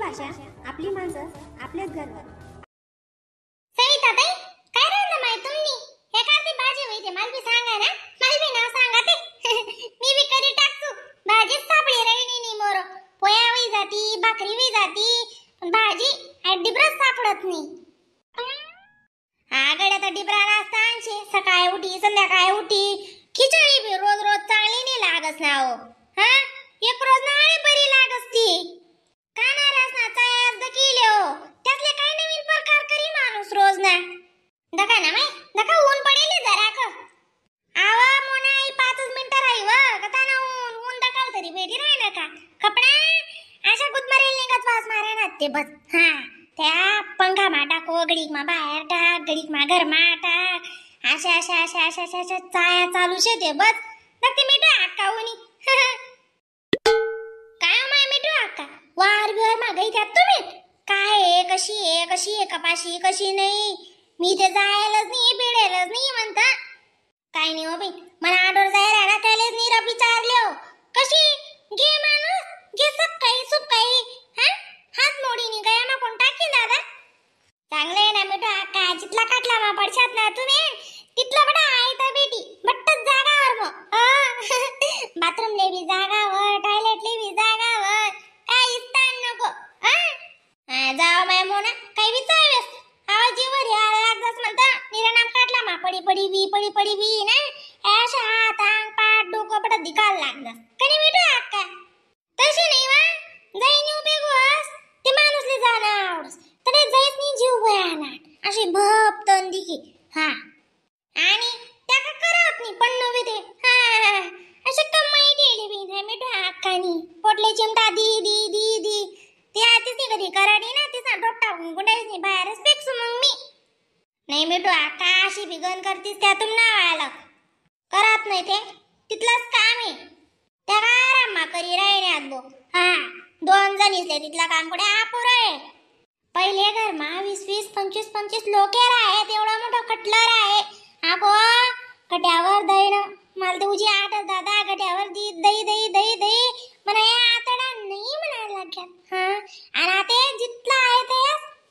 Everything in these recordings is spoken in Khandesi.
भाषा, आपली माणसं, आपल्याच घरवर. सविता ताई, काय राहिलं माय तुमनी? एखादी भाजी होई ते मला बी सांगा ना, मला बी नाव सांगा ते. मी बी करी टाकतो. भाजीच सापडी राहिली नाही मोर. पोया होई जाती, भाकरी होई जाती, पण भाजी डिबरच सापडत नाही. हा गड्या तर डिबरा नाश्ता आणशे, सकाळी उठी संध्याकाळी उठी खिचडी बी रोज रोज चांगली नाही लागस ना हो. हा एक रोज ना आणि बरी लागस ती. कानारास ना चायास दकीले हो, त्यातले काय नवीन प्रकार करी माणूस रोज ना. दका ना माई दका ऊन पडेल जरा क. आवा मोना आई 5 मिनिटं राही व कथा ना ऊन ऊन दकाल तरी भेटी राही ना का. कपडा अशा गुदमरेल निघत वास मारा ना ते बस. हा त्या पंखा मा टाको, गडीक मा बाहेर टाक, गडीक मा घर मा टाक, अशा अशा अशा अशा अशा अशा चाया चालू शे ते बस. नक्की मिठू अक्का उनी. काय माय मिठू अक्का वार बिवार मागई त्यात तुम्ही काय आहे कशी आहे कशी आहे कपाशी कशी नाही. मी ते जायलाच नाही भिडायलाच नाही म्हणता. काय नाही हो बाई, मला आडोर जायला ना त्यालाच नाही रबी विचारले हो. कशी घे माणूस घे सकाळी सुकाळी. हा हात मोडीनी गया मा कोण टाकी दादा. चांगलं आहे ना मिठू अक्का, जिथला काटला मा पडशात ना तुम्ही तिथला बडा आहे तर बेटी बट्टच जागावर मग. बाथरूम ले बी जागावर, टॉयलेट ले बी जागावर, काय स्थान नको. जावा माय मोना काही विचारवेस आवाज जीवर यायला लागलास म्हणता. निरा नाम काटला मा पडी पडी बी पडी पडी बी ना अशा हात अंग पाठ डोकं पडत दिकायला लागलं. कणी मिठू अक्का तशी नाही वा जाईन उभे गोस ते माणूसले जाणं आवडस तर जाईत नाही जीव भयाना अशी भप तन दिखी. हा आणि त्या का करत नाही पण नव्हे ते. हा असे कमाई ठेवली बी नाही मिठू अक्कानी. पोटले चिमटा दी दी दी दी ते आतीच नाही कधी कराडी ना तिचा डोप टाकून गुंडाळीच नाही बाहेरच फेकसू मग मी. नाही मिठू अक्का अशी बिगन करतीस त्यातून नाव आलं करत नाही ते तिथलंच काम आहे. त्या आरामा करी राहिण्यात बो. हा 2 जणीसले तिथलं काम कुठे आपुर आहे. पहिले घरमा 20 20 25 25 लोक आहेत, एवढा मोठा कटलर आहे. अगो कट्यावर दही ना मला ते उजी आठ दादा कट्यावर दी दही दही दही दही म्हणा या आतडा नाही म्हणायला लागल्यात. हा आणि आता जिथलं आहे ते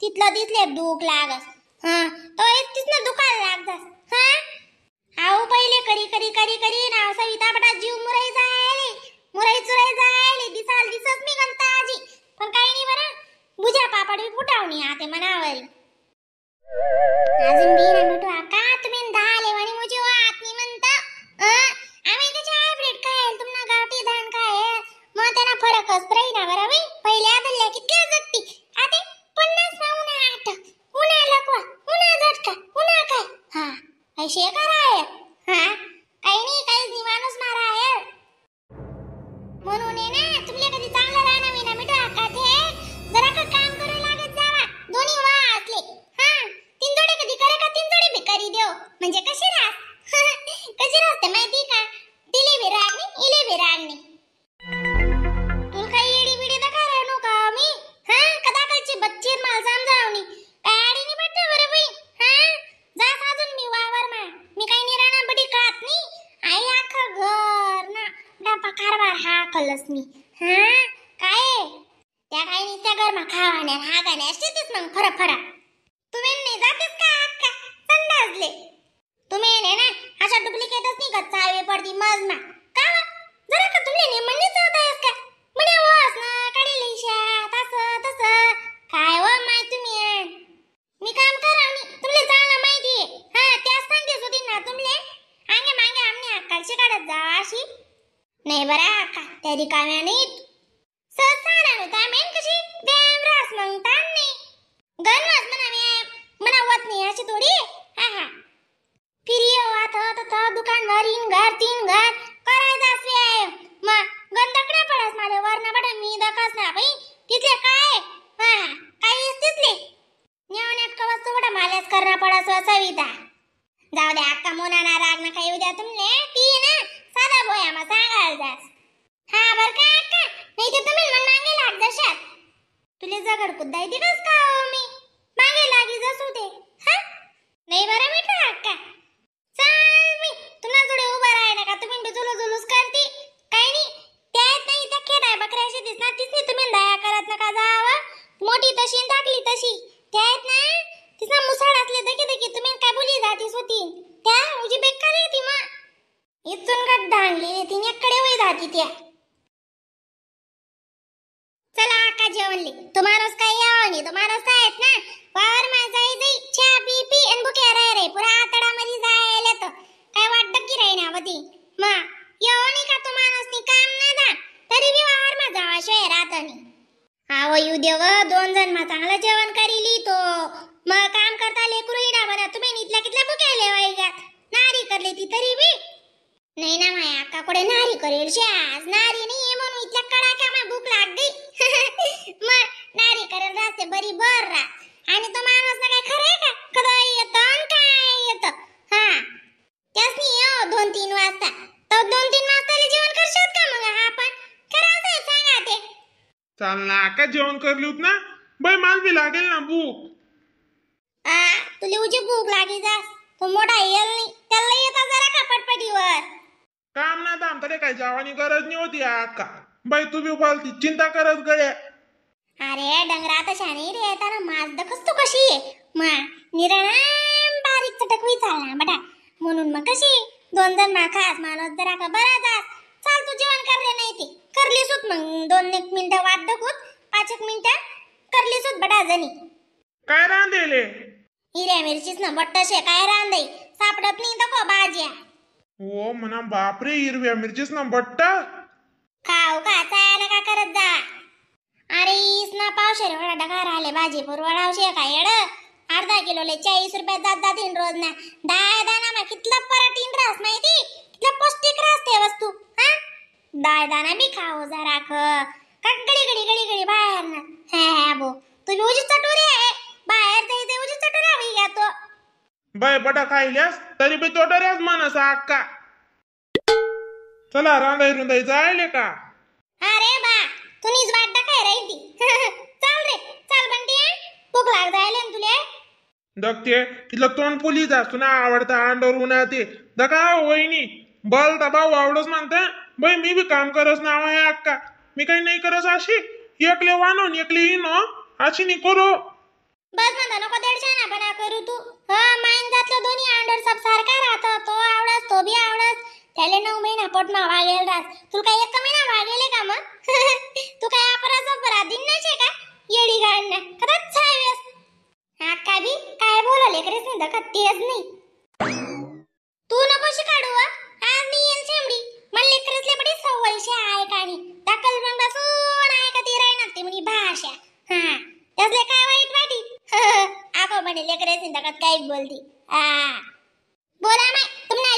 तिथलं तिथले दुख लागस. हा तो एक तिथनं दुखायला लागतास. हा आऊ पहिले करी करी करी करी नाव सविता बटा जीव मुराई जायले मुराई चुराई जायले दिसाल दिसत मी गंता आजी. पण काही नाही बरं बुजा पापड बी फुटावणी आते मनावरी. अजून बी ना मिठू आका तुम्ही दहा लेवानी मुझे आत नाही म्हणता. आम्ही त्याच्या हायब्रिड काय तुम्हाला गावठी धान काय मग त्यांना फरकच राही ना बरं बाई. पहिले आदल्या कितक्या जगती आते 50 उन्हा 8 उन्हा लकवा उन्हा झटका उन्हा काय. हा ऐशे करा आहे. हा काही नाही काहीच नाही माणूस मारा आहे म्हणून आहे ना तुमले कधी चांगलं राहणं मी ना मिठू आका ते जरा का काम करू लागत जावा दोन्ही वा असले. हा 3 जोडे कधी करे का 3 जोडे बी करी देव म्हणजे कशी रास. कशी राहते माहिती का तिले बी राग नाही इले बी राग नाही. तुला काही येडी बिडी दाखा राहणू का मी. हा कदाकालची बच्ची मला समजावणी काय आडी नाही भेटत बरं बाई. हा जा साजून मी वावर मा मी काही नाही राहणार बडी खात नाही आई अख्खं घर ना डबा कारभार हा कलस मी. हा काय त्या काही नाही त्या घर मा खावाण्या हा गाण्या शेतीच मग फरा फरा. तुम्ही नाही जातेस का अक्का संडासले तुम्ही नाही ना अशा डुप्लिकेटच नाही का चावे पडती मजमा का जरा का तुमले नाही म्हणणे चावतायस का म्हणे वास ना काढी लिशा तसं तसं काय व माय तुम्ही मी काम करावनी तुमले चांगलं माहिती आहे. हा त्याच सांगतेच होती ना तुमले आंगे मांगे आमने अक्कालशी काढत जावा अशी नाही बरं अक्का त्या रिकाम्या नाहीत. सहज सांगा ना त्या मेन कशी व्यायाम रास मग ताण नाही गणवास म्हणा व्यायाम म्हणा होत नाही अशी थोडी. हा हा फिरी हो आता तथा दुकानवर इन घर तीन घर करायचा व्यायाम मग गंधकड्या पडस माझ्या वरण बडा मी दकास ना बाई तिथले काय. हा काही तिथले नेवण्यात कवच बडा माल्याच करणं पडस सविता. जाऊ द्या अक्का मोना ना राग ना काही उद्या तुमले ती ना साधा बोया मा सांगायला जास. हा बर का अक्का नाही तर तुम्ही मन मागे लाग जशात तुले जगड कुद्दाय दिवस का हो मी मागे लागी जसू ते. हा नाही बरं मिठू अक्का चाल मी तुम्हाला जोडे उभा राहाय ना का तुम्ही जुलू जुलूस करती काही नाही त्यात नाही त्या खेदाय बकऱ्याशी दिसणार तिसनी तुम्ही दया करत नका जावं. मोठी तशी आणि धाकली तशी. त्या आहेत ना तिचा मुसाळ असले दगे दगे तुम्ही काय बोली जातीस होती त्या उजी बेकार येते मग इथून गड्डा आणली ती एकडे वय जाती त्या. चला आका जेवणले तुम्हारोस काय यावं नाही तुम्हारोस काय आहेत ना वावर मा जाई जाई चहा पी पी आणि भुके राय रे पुरा आतडा मध्ये जायला तर काय वाटत की राही ना वती मा येवं नाही का तुम्हारोस नी काम ना दा तरी बी वावर मा जावा शिवाय राहत नाही. आव येऊ देव दोन जण मा चांगलं जेवण करीली तो मग काम करता लेकरू इडा बना तुम्ही इथल्या कितल्या भुके लेवाय नारी करले ती तरी बी नाही ना माया अक्का कुठे नारी करेल आज नारी नाही म्हणून इथल्या कडाक्या मा भूक लाग गई. मग नारी करेल राहते बरी बर रा आणि तो माणूस ना काय खरं आहे का कदा येतो आणि काय येतं. हा त्याच नाही हो 2-3 वाजता तर 2-3 वाजता जेवण करशात का मग आपण खरं सांगा ते. चाल ना का जेवण करली होत ना बाई माल बी लागेल ना भूक. आ तुला उजी भूक लागी जास तो मोठा येल नाही त्याला येता जरा का पटपटीवर काम ना दाम तरी काय जेवानी गरज नाही होती अक्का. बाई तू बी बोलती चिंता करत गड्या. अरे डंगरा तशा नाही रे येताना माज दखस तू कशी आहे मा निराम बारीक चटकवी चालना बटा म्हणून मग कशी दोन जण मा खास माणूस जरा का बरा जास. चाल तू जेवण करले नाही ती करली सुत मग 2-1 मिनिटं वाट दखूत 5-1 मिनिटं करली सुत बटा जणी. काय रांधेले हिऱ्या मिरचीच ना बट्टशे काय रांधई सापडत नाही दखो भाज्या. हो म्हणा बापरे हिरव्या मिरचीच ना बट्टा खाऊ का चाया नका करत जा. अरे इस ना पावशेर वडा डगा राहिले भाजी पुरवडावशे काय येड अर्धा किलोले 40 रुपये जात जातीन रोज ना डाळ दाना मा कितला पराटीन रास माहिती कितला पौष्टिक रास ते वस्तू. हा डाळ दाना बी खाऊ जरा ख का गडी गडी गडी गडी बाहेर ना हा हा बो तुम्ही उजी चटोरी आहे बाहेर जाई उजी चटोरी हवी घ्या तो बाय बटा खायल्यास तरी बी तोटऱ्याच मानस अक्का. चला रांधाई रुंदाई जायले का. अरे बा तुम्हीच वाट काय राहील ती. चाल रे चाल बंटी भूक लाग जायले ना तुले. दगते तिला तोंड पुली जास्त ना आवडता अंडोर उन्हा ते दका वहिनी बल दबा आवडच मानता बाई मी बी काम करस ना आहे अक्का मी काही नाही करस अशी एकले वानून एकले इनो अशी नी करू. बस म्हणता नको देडशा ना बना करू तू. हा माईन जातलं दोन्ही अंडोर सब सारखा राहतो तो आवडस तो बी आवडस त्याले 9 महिना पोटमा वागेल रास तुला काय 1 महिना वागेले का मग. तू काय अपराध अपराधीन नाही का येडी घाण ना खरंच छायस. हा का बी काय बोलले करेस नाही दखत तेच नाही तू नको शिकाडू. आज नाही येईल शेमडी मला लेकरसले बडी सवयशे आहे काणी दाखल मग बसून आहे का ती राहणार ते म्हणी भाषा. हा त्यासले काय वाईट वाटी. आगो म्हणे लेकरेस नाही दखत काय बोलती. हा बोला माय